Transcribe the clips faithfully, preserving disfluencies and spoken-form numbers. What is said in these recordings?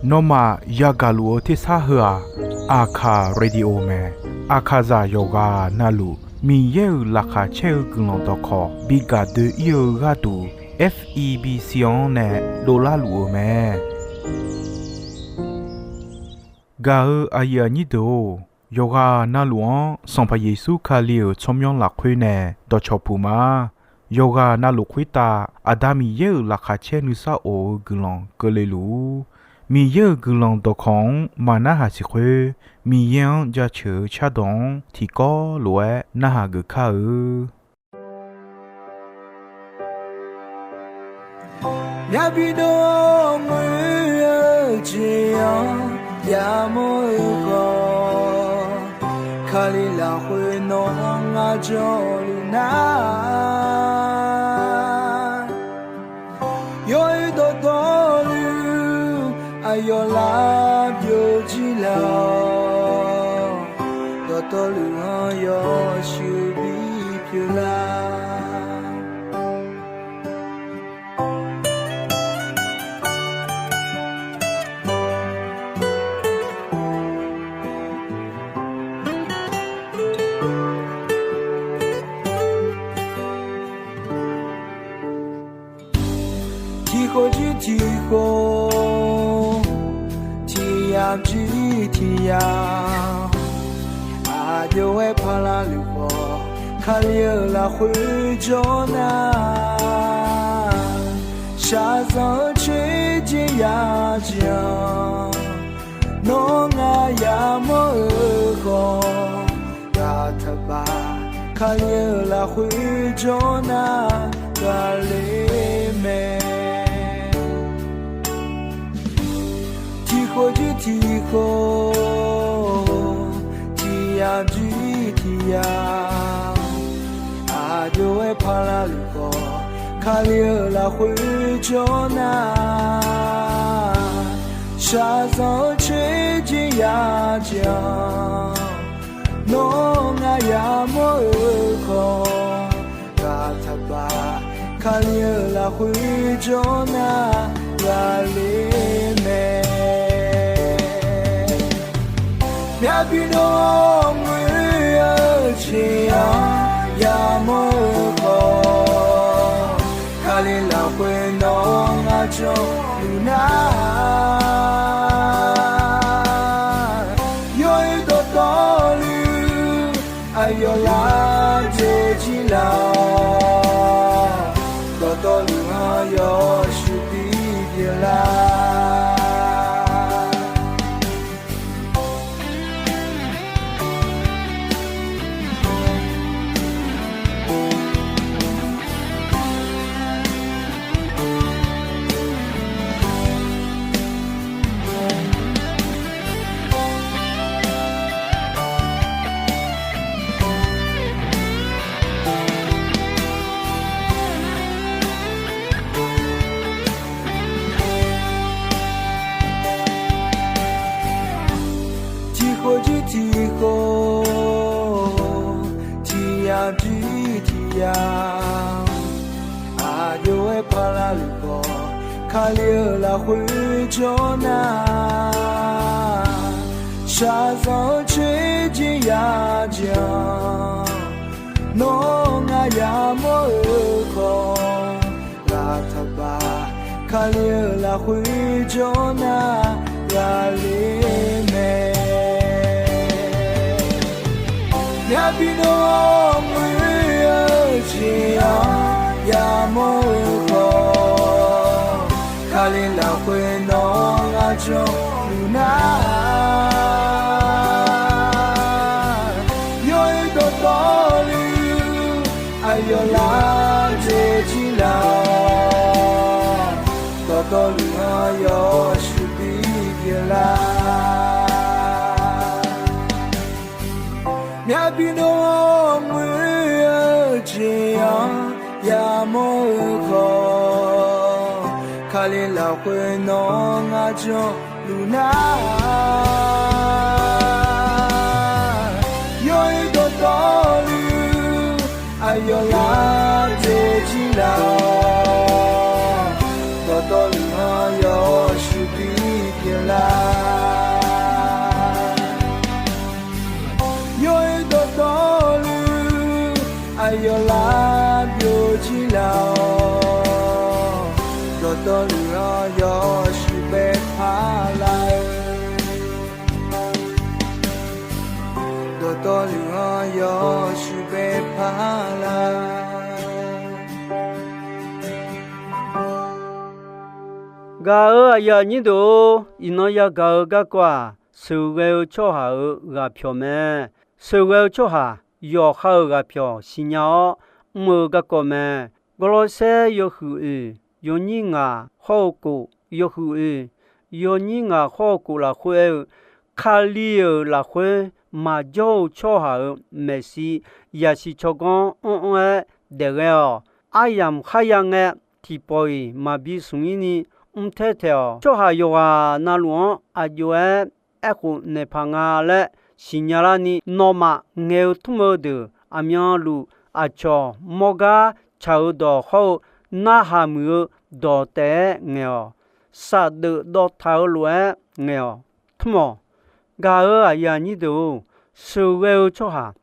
Nawmaf yagaq luf-eu tersar heu-aq, Aqkaq Radio mae. Aqkaqzaq yawqghaq navluf Miqyaer-euq laqkhaq caer-eu guiqlanq dawqkawq bi gaq doe-ir-eu gharduq, F E B C-anr nae dovlar luf-eu mae. Gaq-eu aqyuif aqnyir deuq-or, yawqghaq navluf-anr Sanqpaq Yeqsur Kali-euq tsawrmyanr lafkhoer nae dawqcawq puq ma. Yawqghaq navluf khoertav Aqda Miqyaer-euq laqkhaq caer nuisar of-eu guiqlanq keuvle luf-ur. Miqyaer-euq guiqlanq dawqkawq-anr maqnarhaq siq khoer, Miqyaer-anr jaceuq-eu cardawq-anr tiqkawv lof-aer narhaq geuf kar-eu. Myavbi dov-awr ngoer-eu jeq-anr yamawr-eu khawf, Kali lafkhoer nawq-anr ngar janluf nar, yawr-eu dawqtawvluf aqyawf lar byovjir laf-awq. Dawqtawvluf-anr yawshuif bipyeuf lar. Tiqkhof jir tiqkhof, tiqyamq jir tiqyamq, aqjox-aer paqlaq luf khawf, Kali-euq lafkhoer jawr nar, shaqzanq-eu coer jeq yajeq-anr, nawr ngar yamawr-eu khawf, ghaq taqbaf, Kali-euq lafkhoer jawr nar, ghaqler mae. Tiqkhof jir tiqkhof, tiqyamq jir tiqyamq, aqjox-aer paqlaq luf khawf, Kali-euq lafkhoer jawr nar, shaqzanq-eu coer jeq yajeq-anr, nawr ngar yamawr-eu khawf, ghaq taqbaf, Kali-euq lafkhoer jawr nar, ghaqler mae. Myavbi dov-awr ngoer-eu jeq-anr yamawr-eu khawf, Kali lafkhoer nawq-anr ngar janluf nar, yawr-eu dawqtawvluf aqyawf lar byovjir laf-awq. Dawqtawvluf-anr yawshuif bipyeuf lar. Tiqkhof jir tiqkhof, tiqyamq jir tiqyamq, aqjox-aer paqlaq luf khawf, Kali-euq lafkhoer jawr nar, shaqzanq-eu coer jeq yajeq-anr, nawr ngar yamawr-eu khawf, ghaq taqbaf, Kali-euq lafkhoer jawr nar, ghaqler mae. Myavbi dov-awr ngoer-eu jeq-anr yamawr-eu khawf, Kali lafkhoer nawq-anr ngar janluf nar, yawr-eu dawqtawvluf aqyawf lar byovjir laf-awq. Dawqtawvluf-anr yawshuif bipyeuf lar. Myavbi dov-awr ngoer-eu jeq-anr yamawr-eu khawf, Kali lafkhoer nawq-anr ngar janluf nar, yawr-eu dawqtawvluf aqyawf lar byovjir laf-awq. Dawqtawvluf-anr Dawqtawvluf-anr yawshuif bae paq lar-eu. Dawqtawvluf-anr yawshuif bae paq lar. Gaq-euq aqyuif aqnyir deuq-or, iqnan yagaq-eu garkawv-aq, sheuqghae-eu tsawrhaq-euq ghaqpyawq mae. Sheuqghae-eu tsawrhaq yawqha-euq ghaqpyawq siqnya-awr mr-eu garkawv mae. Gawrlawrsaer yawhuiq oeq yawnyir ngaq hawr-eu kof, yawhuiq oeq yawnyir ngaq hawr-eu kof lafkhoer aer-eu, Kali-euq lafkhoer maqjawr-eu tsawrhaq-euq maeqshi yasiq tsawrganr anr-anr-aer daefghae-awq. Aryamq kharya ngae, tiqpawf-iq maqbi smq-ir ni mr taer taeq-awq. Tsawrhaq yawqghaq navluf-anr aq jov-aer aerkhof naeq paq nga laer siqnya larni, nawmaf ngaeq-eu tmr-eu deuq aqmyanluf aqcawq mawrgar tsaq-eu dawq hawr-eu narhaq muiq-eu dawq taef-aer ngaeq-awq. Safdeuf dawv taq-eu lof-aer ngaeq-awq. Tmr-awq. Gaq-euq aqyuif aqnyir deuq-or, sheuqghae-eu tsawrhaq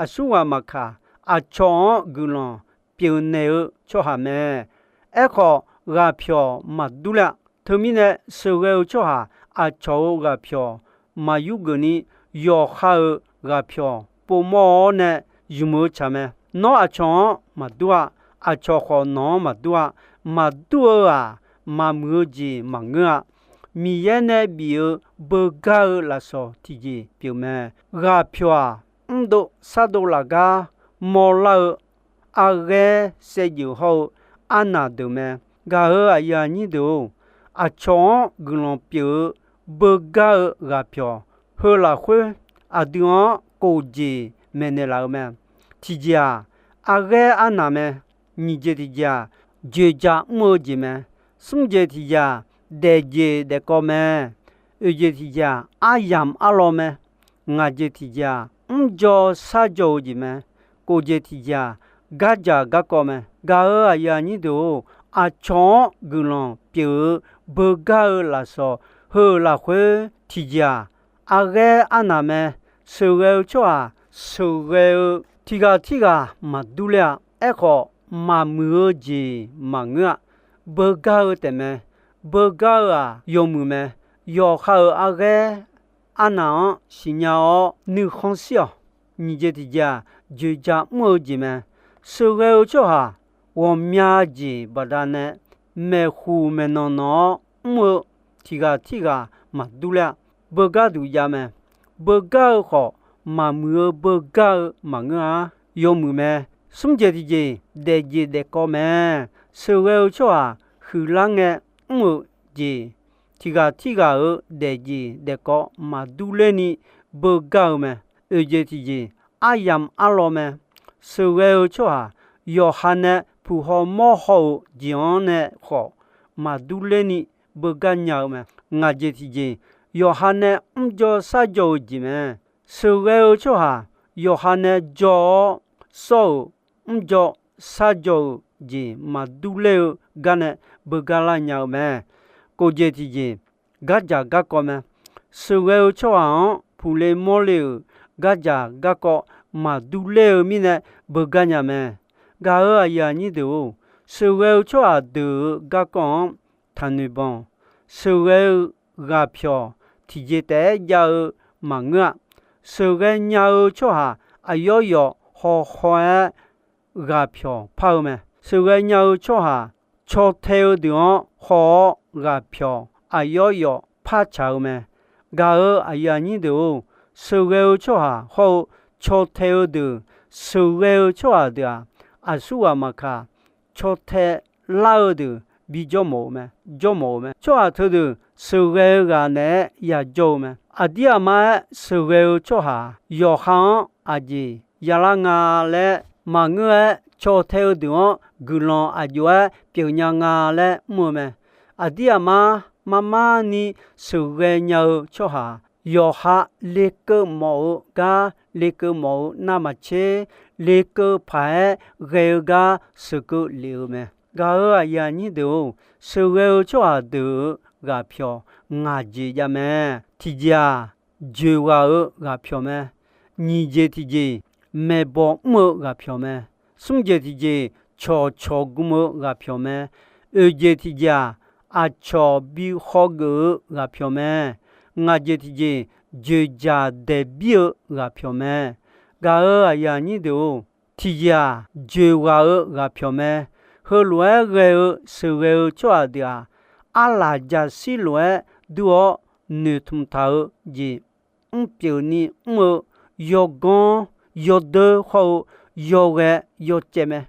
aqsurghaq maqkaq, aqcawq-anr guiqlanq pyeufnaeq-eu tsawrhaq mae. Aerkhawf, ghaqpyawq maqdur ler-a. Teumirnae, sheuqghae-eu tsawrhaq aqcawq-euq ghaqpyawq maqyur geufni, yawqha-euq ghaqpyawq povmawr-awr nae ymq-eu tsaq mae. Nawr aqcawq-anr maqdur-a. Aqcawq khawf nawq-anr maqdur-a. Maqdur-eu-aq, maqmuiq-eu jeq maqngeur-a. Miqyaer nae bif-eu beugar-eu lafsawq tiqjeq pyeuf mae. Ghaqpyawq-aq, mrdov shardov lafgar mawrlar-eu arghaer saevdzeuf hawr-eu arnaq deuq mae. Gaq-euq aqyuif aqnyir deuq-or, aqcawq-anr guiqlanq pyeuf-eu beugar-eu ghaqpyawq heu lafkhoer aqdui-anr kof jeq maeqnaeq laf-eu mae. Tiqjeq-aq, arghaer arnaq mae. Nyiq jeq tiqjeq-aq, dzoeqdzaq mr-eu jeq mae. Smr jeq tiqjeq-aq, daefjeq daefkawv mae. Oeq jeq tiqjeq-aq, aryamq arlawr mae. Ngaq jeq tiqjeq-aq, mrdzaw sharjaw-eu jeq mae. Kof jeq tiqjeq-aq, gardzaq garkawv mae. Gaq-euq aqyuif aqnyir deuq-or, aqcawq-anr guiqlanq pyeuf-eu beugar-eu lafsawq heu-euq lafkhoer tiqjeq-aq, arghaer arnaq mae. Sheuqghae-eu tsawrhaq sheuqghae-eu tiqghaq tirghaq maqdur ler-a. Aerkhawf, maqmuiq-eu jeq maqngeur-a. Beugar-eu taefmae. Beugar-eu-aq, yawmuiq mae. Yawqha-euq arghaer arnaq-anr siqnya-awr nuikhanr shir-awq. Nyiq jeq tiqjeq-aq, dzoeqdzaq mr-eu jeq mae. Sheuqghae-eu tsawrhaq ghawqmya jeq baqdanae maeqhuq maeqnanq nanq-awr mr-eu tiqghaq tirghaq maqdur ler-a. Beugar duq jav mae. Beugar-eu khawf, maqmuiq-eu beugar-eu maqngeur-a. Yawmuiq mae. Smr jeq tiqjeq, daefjeq daefkawv mae. Sheuqghae-eu tsawrhaq huiqlar ngae mr-euq jeq, tiqghaq tirghaq-euq daefjeq daefkawv maqdur lerni beugar-eu mae. Oeq jeq tiqjeq, aryamq arlawr mae. Sheuqghae-eu tsawrhaq yawqha nae puq haw mawr haw-euq jeq-anr nae khawf maqdur lerni beugar nya-eu mae. Ngaq jeq tiqjeq, yawqha nae mrdzaw sharjaw-eu jeq mae. Sheuqghae-eu tsawrhaq yawqha nae jaw-awr sawr-euq mrdzaw sharjaw-euq jeq maqdur ler-eu gar nae beugar lar nya-eu mae. Kof jeq tiqjeq, gardzaq garkawv mae. Sheuqghae-eu tsawrhaq-anr puqle mawrle-euq gardzaq garkawv maqdur ler-eu mirnae beugar nya mae. Gaq-euq aqyuif aqnyir deuq-or, sheuqghae-eu tsawrhaq deuq-euq garkawv-anr taqnoeq banq. Sheuqghae-eu ghaqpyawq tiqjeq taef-aer jav-eu maqngeur-a. Sheuqghae nya-eu tsawrhaq aqyawf yawf hawkhaw-aer ghaqpyawq par-eu mae. Sheuqghae nya-eu tsawrhaq caw tae-eu deuq-anr haw-awr ghaqpyawq aqyawf yawf par tsaq-eu mae. Gaq-euq aqyuif aqnyir deuq-or, sheuqghae-eu tsawrhaq hawr-eu caw tae-eu deuq, sheuqghae-eu tsawrhaq deuq-aq, aqsurghaq maqkaq, caw tae lar-eu deuq bi jawr mawf-eu mae, jawr mawf-eu mae. Tsawrhaq teudeuq sheuqghae-eu ghaq naeq-aer yajawr-eu mae. Aqdir aqmar-aer sheuqghae-eu tsawrhaq yawqha-anr aqjeq yalar nga laer maqngeur-aer, caw tae-eu deuq-anr guiqlanq aq jov-aer pyeufnya nga laer mr-eu mae. Aqdir aqmar mar mar ni sheuqghae nya-eu tsawrhaq, yawqha lekeuv mawf-eu gar lekeuv mawf-eu navmaqtser, lekeuv paq-aer ghae-eu gar sheuqkeuv lef-eu mae. Gaq-euq aqyuif aqnyir deuq-or, sheuqghae-eu tsawrhaq deuq-euq ghaqpyawq ngaq jeq jav mae. Tiqjeq-aq, joeqghaq-eu ghaqpyawq mae. Nyiq jeq tiqjeq, maeqbawq mr-eu ghaqpyawq mae. Smr jeq tiqjeq, cawqcawq gm-eu ghaqpyawq mae. Oeq jeq tiqjeq-aq, aqcawq bi khawgeuf-eu ghaqpyawq mae. Ngaq jeq tiqjeq, dzoeqdzaq daeqbir-eu ghaqpyawq mae. Gaq-euq aqyuif aqnyir deuq-or, tiqjeq-aq, dzoeqghaq-eu ghaqpyawq mae. Heulof-aer ghae-eu sheuqghae-eu tsawrhaq deuq-aq, arlaq jaqshir lof-aer dur-awr noeqtmq taq-eu jeq mrpyeuf ni mr-eu yawganr yawdeur hawr-eu yawghae yawcaev mae.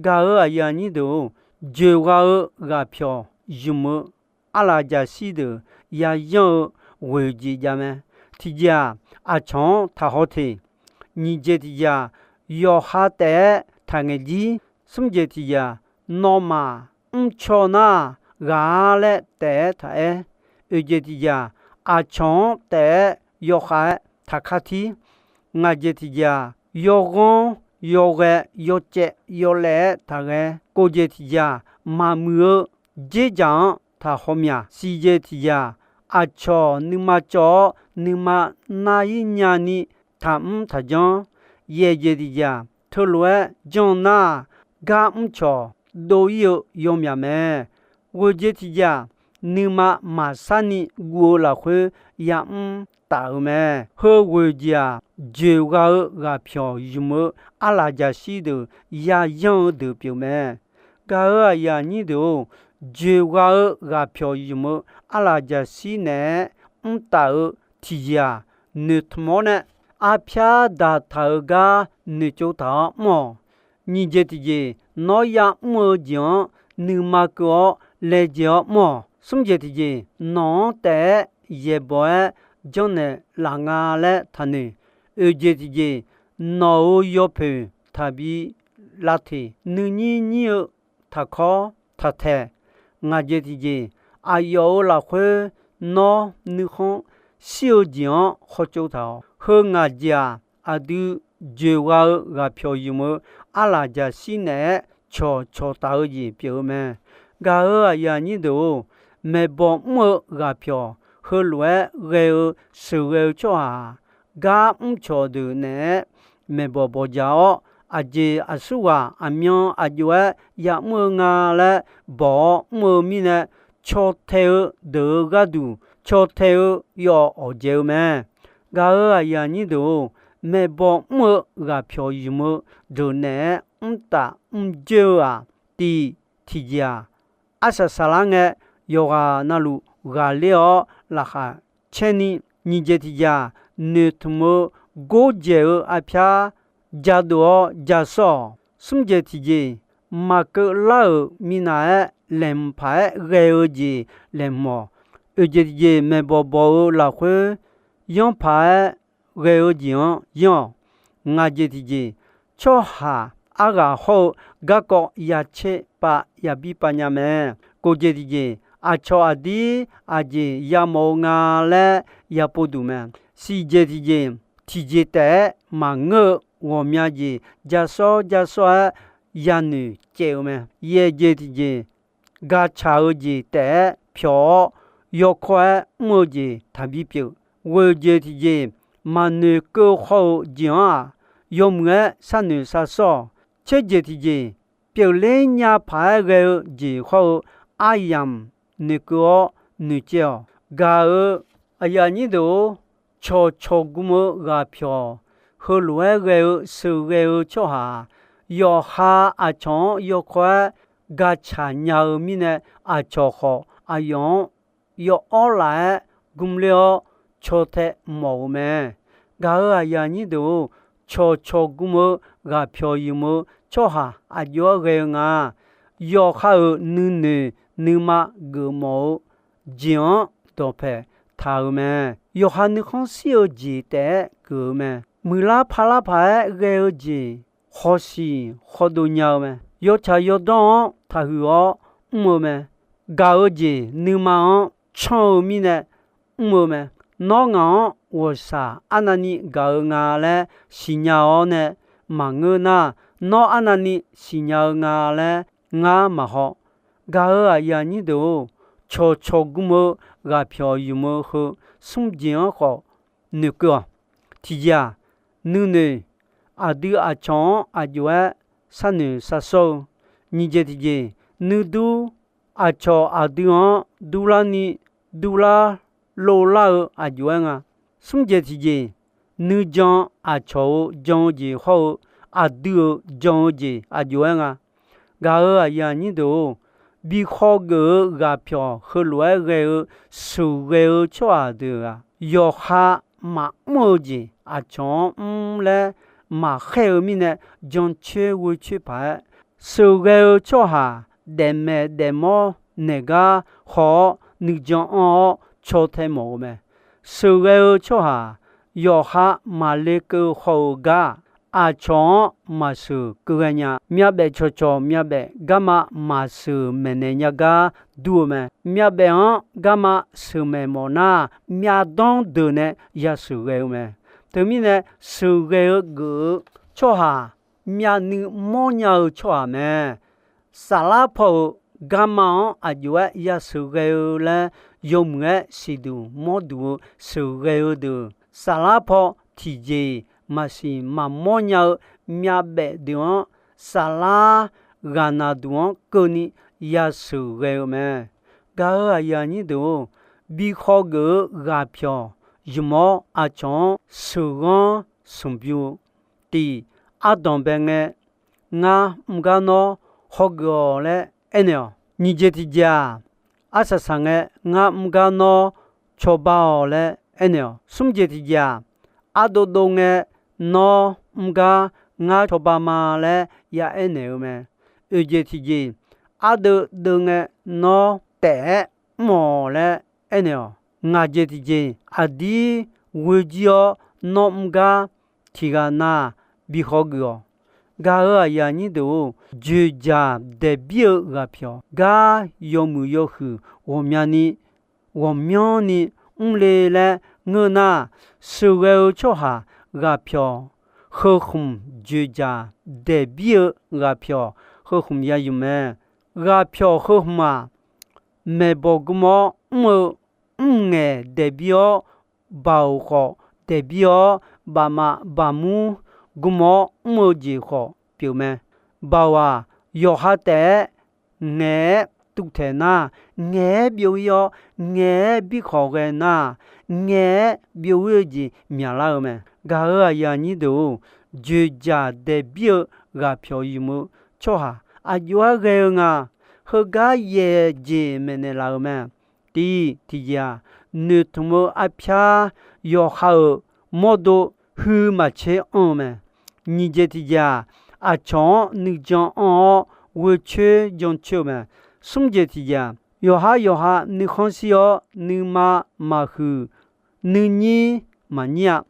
Gaq-euq aqyuif aqnyir deuq-or, dzoeqghaq-eu ghaqpyawq ymq-eu arlaq jaqshir deuq yayanr-eu ghoeq jeq jav mae. Tiqjeq-aq, aqcawq-anr taqhaw teq. Nyiq jeq tiqjeq-aq, yawqha taef-aer taqngaeq jir. Smr jeq tiqjeq-aq, nawmaf mrcaw nar ghaq-ar laer taef-aer taqaer. Oeq jeq tiqjeq-aq, aqcawq-anr taef-aer yawkhav-aer taqkar tir. Ngaq jeq tiqjeq-aq, yawghanr yawghae yawcaev yawlaev-aer taqghae. Kov jeq tiqjeq-aq, maqmuiq-eu dzerdzaq-anr taqhaw myaq. Siq jeq tiqjeq-aq, aqcawq nuima cawv-awr nuima nar-ir nyani taqmr taqjanr. Yaeq jeq tiqjeq-aq, teulof-aer janr nar, gar mrcawq dov-ir-eu yawmyaq mae. Ghoeq jeq tiqjeq-aq, nuima maqsar ni guv-eu lafkhoer yamr taf-euq mae. Heu ghoeq jeq-aq, dzoeqghaq-eu ghaqpyawq ymq-eu arlaq jaqshir deuq yayanr-eu deuq pyeuf mae. Gaq-euq aqyuif aqnyir deuq-or, dzoeqghaq-eu ghaqpyawq ymq-eu arlaq jaqshir naeq-aer mrtaf-eu tiqjeq-aq, noeqtmq-awr nae arpyar daqtaq-eu gar noeqtsov taq-awr mr-awq. Nyiq jeq tiqjeq, nawr yamr-eu jeq-anr nuima keuv-awr laejae-awr mr-awq. Smr jeq tiqjeq, nawq-anr taef-aer yaeqbawq-aer janrnaeq laf nga laer taqnoeq. Oeq jeq tiqjeq, nawq-euq yawpoeq taqbi lavteq. Nuinyir nyir-eu taqkawr taqtaeq. Ngaq jeq tiqjeq, aqyawf-euq lafkhoer nawr nuikhanr shir-eu jeq-anr hawtsov taq-awq. Heu ngaq jeq-aq, aqdui dzoeqghaq-eu ghaqpyawq ymq-eu arlaq jaqshir naeq-aer cawqcawq taf-eu jeq pyeuf-eu mae. Gaq-euq aqyuif aqnyir deuq-or, maeqbawq mr-eu ghaqpyawq heulof-aer ghae-eu sheuqghae-eu tsawrhaq-aq, gar mrcawq deuq naeq-aer maeqbawq bawqjaq-awr, aqjeq aqsurghaq aqmyan aqjox-aer yamr-eu nga laer bawq-awr mr-eu mirnae, caw tae-eu deuq-eu gharduq caw tae-eu yawf awqdzaeq-eu mae. Gaq-euq aqyuif aqnyir deuq-or, maeqbawq mr-eu ghaqpyawq ymq-eu deuq naeq-aer mrtaf mrjoer-eu-aq, tiq tiqjeq-aq, arsaq saqlar ngae yawqghaq navluf ghaqler-awr laqkhaq caer ni. Nyiq jeq tiqjeq-aq, noeqtmq-eu gordzaeq-eu arpyar jadov-awr jasawr-awq. Smr jeq tiqjeq, maqkeuv lar-euq minav-aer laeqhmq paq-aer ghae-eu jeq laeqhmq-awq. Oeq jeq tiqjeq, maeqbawq bawq-eu lafkhoer yanr paq-aer ghae-eu jeq-anr yanr-awq. Ngaq jeq tiqjeq, tsawrhaq arghaq hawr-eu garkawv yacaer pav yabi pav nya mae. Kov jeq tiqjeq, aqcawq aqdir aqjeq yamawf-eu nga laer yapov duq mae. Siq jeq tiqjeq, tiqjeq taef-aer maqngeur-eu ghawqmya jeq jasawr jasawr-aer yanoeq caev-eu mae. Yaeq jeq tiqjeq, gaqcaq-eu jeq taef-aer pyawq-awr, yawkawr-aer mr-eu jeq taqbi pyeuf. Ghoeq jeq tiqjeq, maqnoeqkeuv hawr-eu jeq-anr-aq, yawmuiq-aer sharnoeq sharsawr-awq. Tser jeq tiqjeq, pyeufler nya paq-aer ghae-eu jeq hawr-eu aryamq noeqkeuv-awr noeqcaev-awq. Gaq-euq aqyuif aqnyir deuq-or, cawqcawq gm-eu ghaqpyawq heulof-aer ghae-eu sheuqghae-eu tsawrhaq-aq, yawqha aqcawq-anr yawkawr-aer gaqcaq nya-eu mirnae, aqcawq khawf aqyawf-anr yawawr laf-aer gmler-awr caw tae mawf-eu mae. Gaq-euq aqyuif aqnyir deuq-or, cawqcawq gm-eu ghaqpyawq ymq-eu tsawrhaq aqjox-aer ghae-eu nga. Yawqha-euq nuinoeq nuima geufmawf-eu jeq-anr dawqpae taq-euq mae. Yawqha nuikhanr shir-eu jeq taef-aer geuf-eu mae. Muiqlar parlar paq-aer ghae-eu jeq hawsiq hawdov nya-eu mae. Yawtsaq yawdawr-anr taqhuiq-awr mr-eu mae. Gaq-eu jeq nuima-anr canr-eu mirnae mr-eu mae. Nawr ngaq-anr ghawqshaq arnavni gaq-eu nga laer siqnya-awr nae maqngeur nar, nawr arnavni siqnya-eu nga laer ngar maqhaw. Gaq-euq aqyuif aqnyir deuq-or, cawqcawq gm-eu ghaqpyawq ymq-eu heu smr jeq-anr khawf noeqkeuv-awq. Tiqjeq-aq, nuinoeq aqdui aqcawq-anr aqjox-aer sharnoeq sharsawr-eu. Nyiq jeq tiqjeq, nuidur Aqcawq aqdui-anr durlarni durlar lovlar-eu aqjox-aer nga. Smrjeq tiqjeq, nuijan aqcawq-eu jan-eu jeq hawr-eu aqdui-euq jan-eu jeq aqjox-aer nga. Gaq-euq aqyuif aqnyir deuq-or, bi khawgeuf-eu ghaqpyawq heulof-aer ghae-eu sheuqghae-eu tsawrhaq deuq-aq, yawqha maqmr-eu jeq aqcawq-anr mr laer maqkhaer-eu mirnae, jancoer ghoecoer paq-aer, sheuqghae-eu tsawrhaq daefmaeq daefmawr naeq gar haw-awr nuijan anr-awr caw tae mawf-eu mae. Sheuqghae-eu tsawrhaq yawqha maqle keuv haw-eu gar, aqcawq-anr maqsheuq keuv ghae nya. Myavbaef cawqcawq myavbaef garma maqsheuq maeqnaeq nya gar dur-eu mae. Myavbaef-anr garma sheuqmaeq mawf nar, myavdanr deuq nae yasheuq ghae-eu mae. Teumirnae, sheuqghae-eu geuf-eu tsawrhaq myavnuiv mawrnya-eu tsawrhaq mae. Saflar paw-euq garma-anr aqjox-aer yasheuq ghae-eu laer yawmuiq-aer siqduq mawrduq-eu sheuqghae-eu deuq, saflar paw tiqjeq-iq maqsiq maqmawr nya-eu myavbaef deuq-anr, saflar ghaqnaq duq-anr keuvni yasheuq ghae-eu mae. Gaq-euq aqyuif aqnyir deuq-or, bi khawgeuf-eu ghaqpyawq ymq-awr aqcawq-anr sheuqghanr sanqbymr-eu, tiq, ardanqbae ngae, ngar mr gar nawr hawgeuf-awq laer aernaeq-awq. Nyiq jeq tiqjeq-aq, arsaq saq ngae, ngar mr gar nawr cawba-awq laer aernaeq-awq. Smr jeq tiqjeq-aq, ardov dov ngae, nawr mr gar ngar cawba ma laer ya aernaeq-eu mae. Oeq jeq tiqjeq, ardeuv deuv ngae, nawr taef-aer mr-awq laer aernaeq-awq. Ngaq jeq tiqjeq, aqdir ghoe jir-awr nawr mr gar tiqghaq nav bi khawgeuf-awq. Gaq-euq aqyuif aqnyir deuq-or, dzoeqdzaq daeqbir-eu ghaqpyawq gar yawmuiq yawhuiq ghawqmyani ghawqmyanrni mr le laer ngeur nar, sheuqghae-eu tsawrhaq ghaqpyawq heu khmq dzoeqdzaq daeqbir-eu ghaqpyawq heu khmq ya ymq mae. Ghaqpyawq heu khmq-aq, maeqbawq gm-awr mr-eu mrngaeq daeqbir-awr, baoq khawf daeqbir-awr, bafmaf baqmur gm-awr mr-eu jeq khawf pyeuf mae. Baoq-aq, yawqha taef-aer ngaeq-aer tuvtaeq nar, ngaeq-aer byov-ir-awr, ngaeq-aer birkhawf ghae nar, ngaeq-aer byov-ir-eu jeq myaqlar-eu mae. Gaq-euq aqyuif aqnyir deuq-or, dzoeqdzaq daeqbir-eu ghaqpyawq ymq-eu tsawrhaq aqjox-aer ghae-eu nga. Heugar yaeq jeq maeqnaeq laf-euq mae. Tiq, tiqjeq-aq, noeqtmq-eu arpyar yawqha-euq mawrdo huiq maqtser anr-eu mae. Nyiq jeq tiqjeq-aq, aqcawq-anr nuijan anr-awr ghoecoer jancoer-eu mae. Smr jeq tiqjeq-aq, yawqhar yawqha nuikhanr shir-awr nuima maqhuiq, nuinyir maqnyir-a.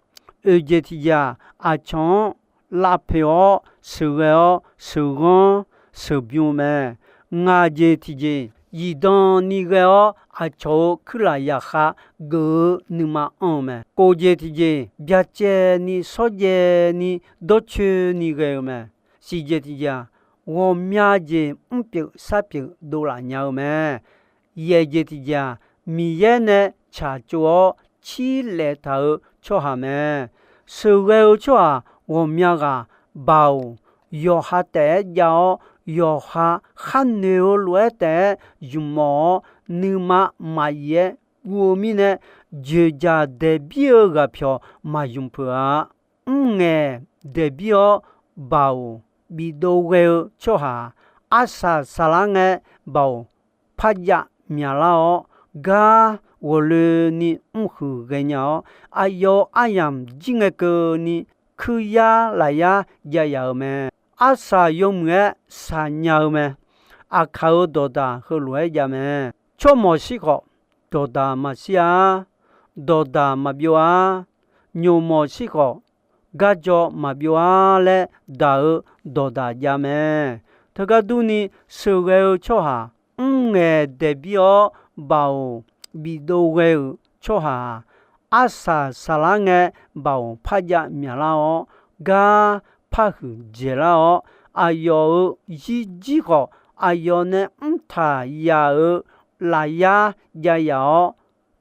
Oeq jeq tiqjeq-aq, aqcawq-anr lavpoeq-awr sheuqghae-awr sheuqghanr sheuqbymr-eu mae. Ngaq jeq tiqjeq, zifdan ni ghae-awr aqcawq-euq kuirlaf zaqkhav geuf-eu nuima anr-eu mae. Kof jeq tiqjeq, byacaevni shawrjaevni dawrcoeni ghae-eu mae. Siq jeq tiqjeq-aq, ghawqmya jeq mrpyeuf sarpyeuf dovlaf nya-eu mae. Yaeq jeq tiqjeq-aq, Miqyaer nae tsaqtsov-awr cirlaef taq-eu tsawrhaq mae. Sheuqghae-eu tsawrhaq ghawqmya ghaq baoq, yawqha taef-aer jav-awr, yawqha khar noeq-eu lof-aer taef-aer zmq mawf-awr, nuima maqyif-aer guv-eu mirnae, dzoeqdzaq daeqbir-eu ghaqpyawq maqzmq peuq-a. Mrngaeq daeqbir-awr baoq bifdov ghae-eu tsawrhaq-aq, arsaq saqlar ngae baoq parjav myaqlar-awr, gar ghawqloeni mrhuiq ghaenya-awr, aqyawf-euq aryamq jir ngae keuvni kuir yar laf yar jav yaf-euq mae. Arsaq yawmuiq-aer saqnya-eu mae. Aqkaq-euq dawqdaq heulof-aer jav mae. Tsawrmawq shir khawf, dawqdaq maqshir-a. Dawqdaq maqbyov-a. Nyoqmawq shir khawf, garjaw maqbyov-a laer daq-eu dawqdaq jav mae. Teugar durni, sheuqghae-eu tsawrhaq mrngaeq daeqbir-awr baoq bifdov ghae-euq tsawrhaq-aq, arsaq saqlar ngae baoq parjav myaqlar-awr, gar parhuiq dzaeqlar-awr, aqyawf-euq zirjir khawf, aqyawf nae mrtaq yaf-euq lafyar jav yaf-awr,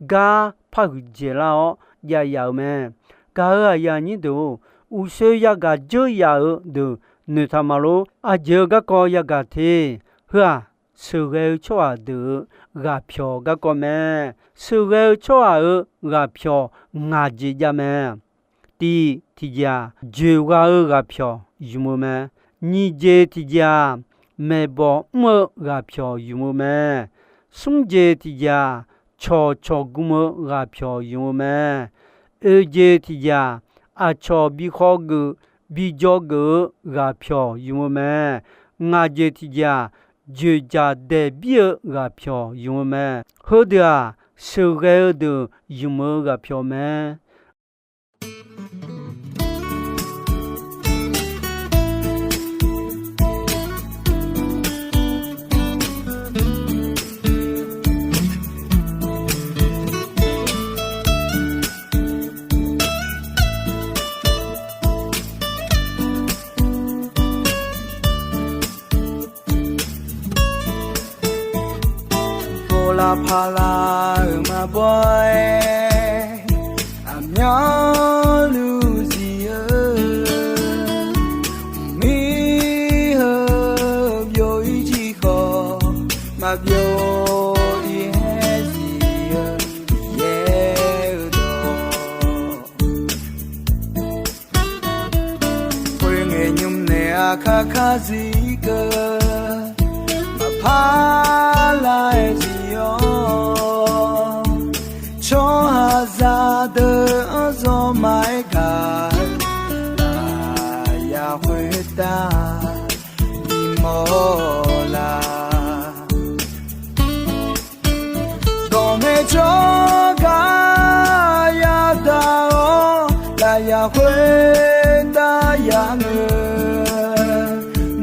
gar parhuiq dzaeqlar-awr jav yaf-euq mae. Gaq-euq aqyuif aqnyir deuq-or, uqshoe yagaq dzeur yaf-euq deuq noeqtaq ma lor. Aqjeq-euq garkawv yagaq te. Heu-aq, sheuqghae-eu tsawrhaq deuq-euq ghaqpyawq garkawv mae. Sheuqghae-eu tsawrhaq-euq ghaqpyawq ngaq jeq jav mae. Tiq tiqjeq-aq, joeqgha-eu ghaqpyawq ymq-eu mae. Nyiq jeq tiqjeq-aq, maeqbawq mr-eu ghaqpyawq ymq-eu mae. Smr jeq tiqjeq-aq, cawqcawq gm-eu ghaqpyawq ymq-eu mae. Oeq jeq tiqjeq-aq, aqcawq bi khawgeuf bi jawrgeuf-eu ghaqpyawq ymq-eu mae. Ngaq jeq tiqjeq-aq, dzoeqdzaq daeqbir-eu ghaqpyawq ymq-eu mae. Heudeuq-aq, sheuqghae-eu deuq ymq-eu ghaqpyawq mae. Povlar parlar-euq maqbaw-aer, aqmyanluf zif-eu mir heu byov-ir jir khawf, maqbyov-ir haer zif-eu yaer-eu dawq. Khoerngae nymr nae aqkar kar zir keuv, maqpar lar-aer zir-awr, tsawrhaqzaq deuq-anr zawr maqaer gaq-eu, lafyaq khoertav bimawr la. Ganqnaeq tsawrgaq yadaq-awr, lafyaq khoertav yamr-eu,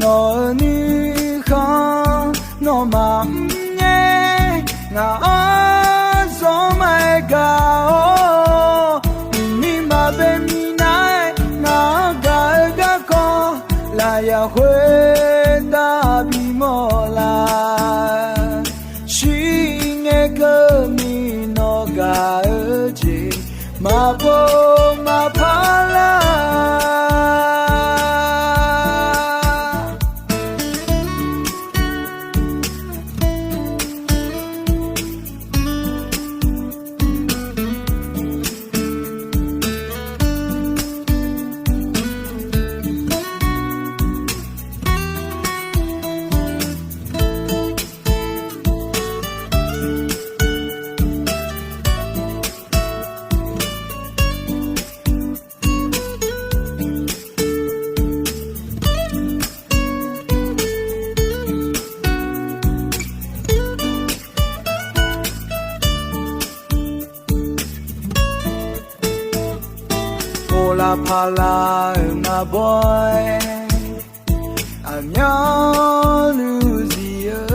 nawq-euq nuikhanr nawmaf mrngae, ngaq-anr zawr maqaer gaq-awr, mqmiq maqbae minav-aer ngaq-anr gaq-eu garkawv, lafyaq khoertav bimawr la. Shirngae keuvni nawq gaq-eu jeq maqpov maqpar lar. Povlar parlar-euq maqbaw-aer, aqmyanluf zif-eu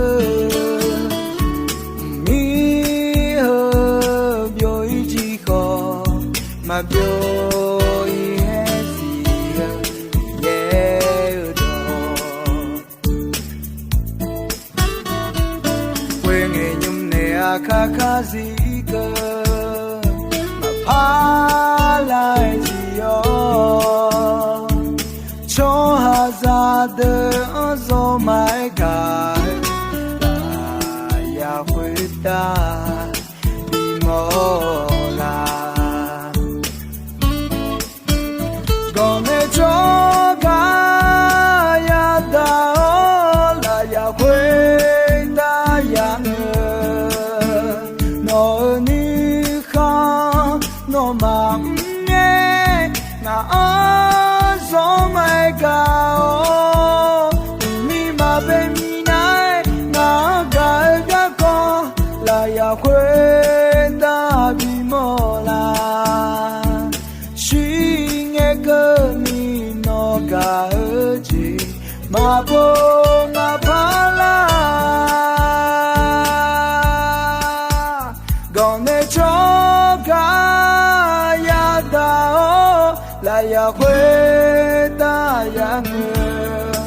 mir heu byov-ir jir khawf, maqbyov-ir haer zif-eu yaer-eu dawq. Khoerngae nymr nae aqkar kar zir keuv, maqpar lar-aer zir-awr, tsawrhaqzaq deuq-anr zawr maqaer gaq-eu, lafyaq khoertav bimawr la. Ganqnaeq tsawrgaq yadaq-awr, lafyaq khoertav yamr-eu, nawq-euq nuikhanr nawmaf mrngae, ngaq-anr zawr maqaer gaq-awr, mqmiq maqbae minav-aer ngaq-anr gaq-eu garkawv, lafyaq khoertav bimawr la. Shirngae keuvni nawq gaq-eu jeq maqpov maqpar lar. Ganqnaeq tsawrgaq yadaq-awr, lafyaq khoertav yamr-eu,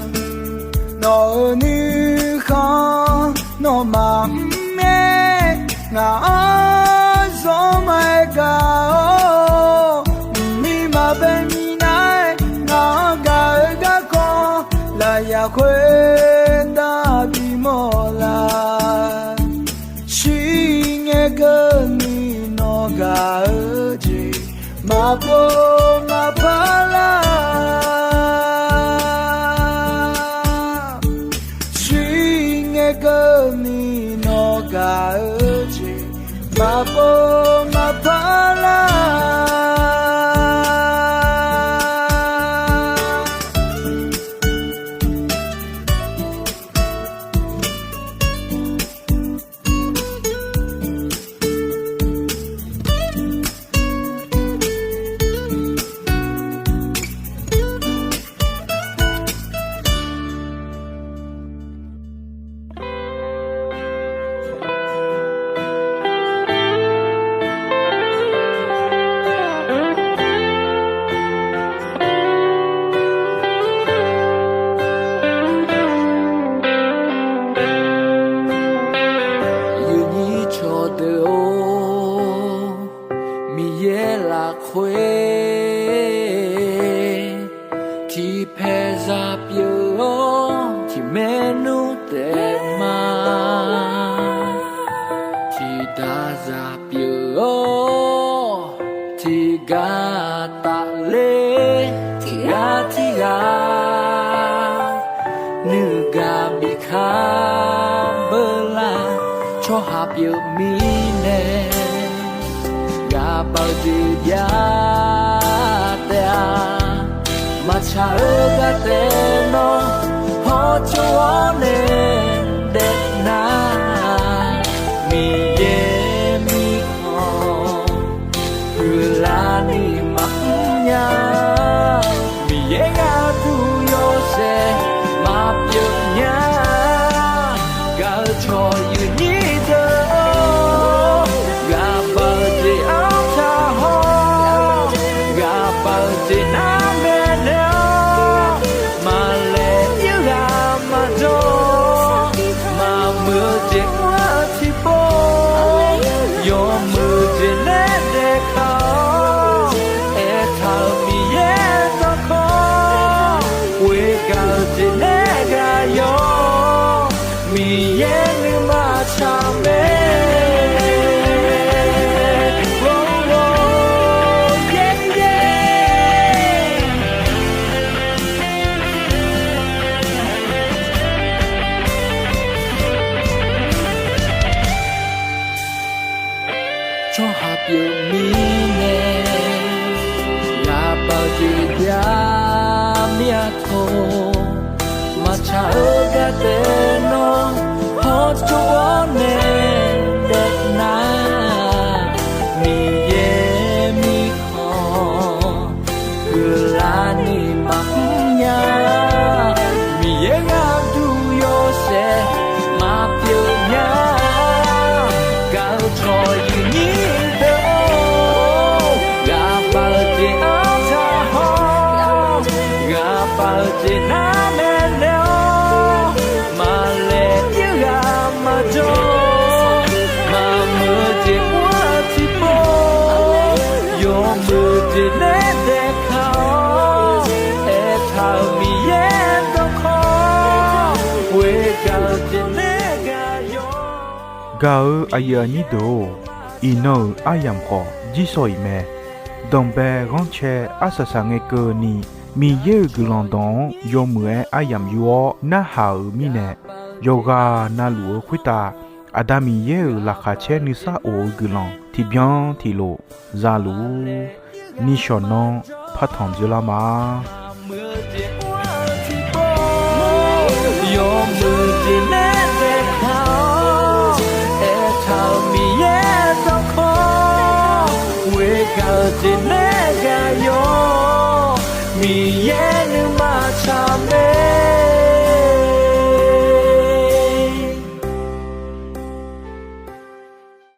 nawq-euq nuikhanr nawmaf mrngae, ngaq-anr zawr maqaer gaq-awr, mqmiq maqbae minav-aer ngaq-anr gaq-eu garkawv, lafyaq khoertav bimawr la. Maqpov maqpar lar, shuir ngae keuvni nawr gaq-eu jeq, maqpov maqpar lar. Yawnyir cawqdeuq-or, Miqyaer lafkhoer tiqpaeq zaq pyeuf-awr, tiqmaer nmr taef ma. Tiqdaq zaq pyeuf-awr, tiqgar tafler, tiqghaq tiqghaq nuigaq bikaq beular, tsawrhaq pyeuf mirnae, ghaqbav-eu jeq jav taef-a. Maqtsaq-eu gar taef nawr hawtsov-awr nae daef nar, Miqyaer mirkhanq huiqlarni maqmr nya. Miqyaer gharduq yawshaef maqpyeuf nya. Gaq-eu cawq yawnyir deuq-or, ghaqbav-eu jeq artaq hawr, ghaqbav-eu jeq nar maeqnaeq-awr, maqlaeq ir ghaq maqjawr, maqmuiq-eu jeq mr-eu tiqpov, yawmuiq jeq nae daefkaq-awr, aertaq-euq Miqyaer dawrkawr, ghoegaq-eu jeq nae ghaq yawr, Miqyaer nuima tsaq mae. Tsawrhaq pyeuf mirnae, ghaqbav-eu jeq jav mir-a tawr. Maqtsaq-eu gar taef nawr hawtsov-awr nae daef nar, Miqyaer mirkhanq huiqlarni maqmr nya. Miqyaer gharduq yawshaef maqpyeuf nya. Gaq-eu cawq yawnyir deuq-or, ghaqbav-eu jeq artaq hawr, ghaqbav-eu jeq nar maeqnaeq-awr, maqlaeq ir ghaq maqjawr, maqmuiq-eu jeq mr-eu tiqpov, yawmuiq jeq nae daefkaq-awr, aertaq-euq Miqyaer dawrkawr, ghoegaq-eu jeq nae ghaq yawr. Gaq-eu aqyuif aqnyir deuq-or, iqnan-euq aryamq khawf jirsawq iq mae. Danqbae ghanrcae arsaq saqngae keuvni, Miqyaer-euq guiqlanq dawq-anr yawmuiq-aer aryamq yur-awr narhaq-euq mirnae, yawqghaq na luf-eu khoertav Aqda Miqyaer-euq laqkhaq caer nuisar of-eu guiqlanq tiqbyan tiqlof za luf-ur. Nishawq nanr partanq dzeurlar ma. Yawmuiq jeq nae daefkaq-awr, aertaq-euq Miqyaer dawrkawr, ghoegaq-eu jeq nae ghaq yawr, Miqyaer nuima tsaq mae.